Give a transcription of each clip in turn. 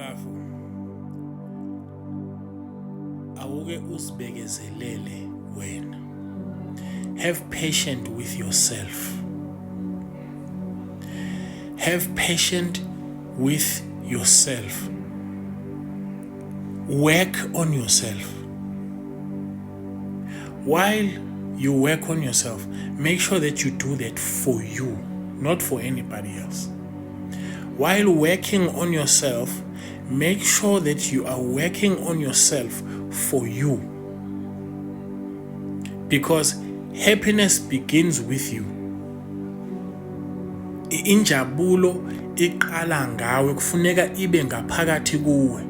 Bafo, awuke uzibekezelele wena. Have patient with yourself. Have patient with yourself. Work on yourself. While you work on yourself, make sure that you do that for you, not for anybody else. While working on yourself, make sure that you are working on yourself for you. Because happiness begins with you. Injabulo iqala ngawe, kufuneka ibe ngaphakathi kuwe.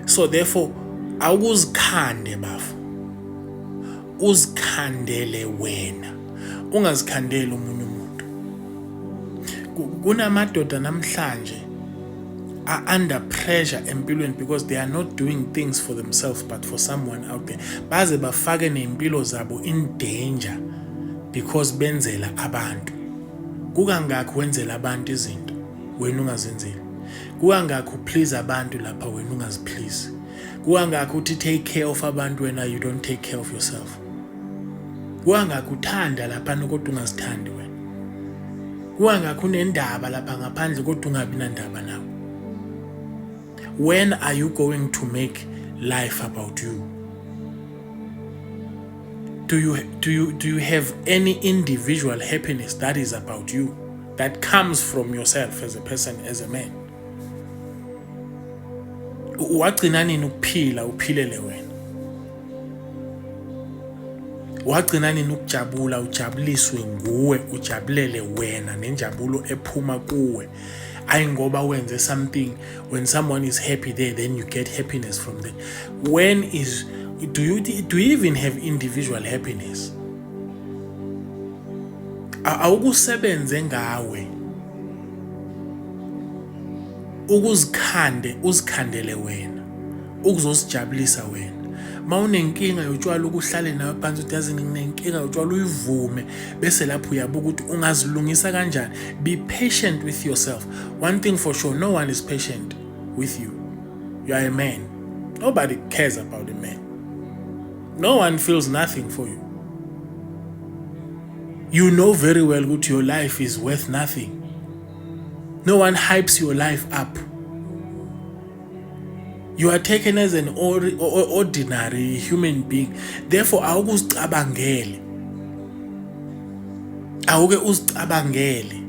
So therefore awukuzikhande bafo. Uzikhandele wena. Ungazikhandeli omunye umuntu. Kunamadoda namhlanje are under pressure empilweni because they are not doing things for themselves but for someone out there. Baze bafake ney'mpilo zabo in danger because benzela abantu. Kukangakhi wenzela abantu izinto wena ungazenzeli? Kukangakhi uplease abantu lapha wena ungaziplease? Kukangakhi uthi take care of abantu wena you don't take care of yourself? Kukangakhi uthanda laphana kodwa ungazithandi wena? Kukangakhi unendaba lapha ngaphandle kodwa ungabi nandaba nawe? When are you going to make life about you? Do you have any individual happiness that is about you, that comes from yourself as a person, as a man? Wagcina nini ukuphila uphilele wena? Wagcina nini ukujabula ujabuliswe nguwe, ujabulele wena nenjabulo ephuma kuwe? Ayi ngoba wenze something, when someone is happy there, then you get happiness from that. When is do you even have individual happiness? Awukusebenze ngawe, ukuzikhande, uzikhandele wena ukuzosijabulisa wena. Mawunenkinga yotshwala, ukuhlale nawe phansi uthi, "Yazi nginenkinga yotshwala," uyivume, bese lapho uyabuka ukuthi ungazilungisa kanjani. Be patient with yourself. One thing for sure, no one is patient with you. You are a man. Nobody cares about a man. No one feels nothing for you. You know very well ukuthi your life is worth nothing. No one hypes your life up. You are taken as an ordinary human being. Therefore awukuzicabangele, awuke uzicabangele.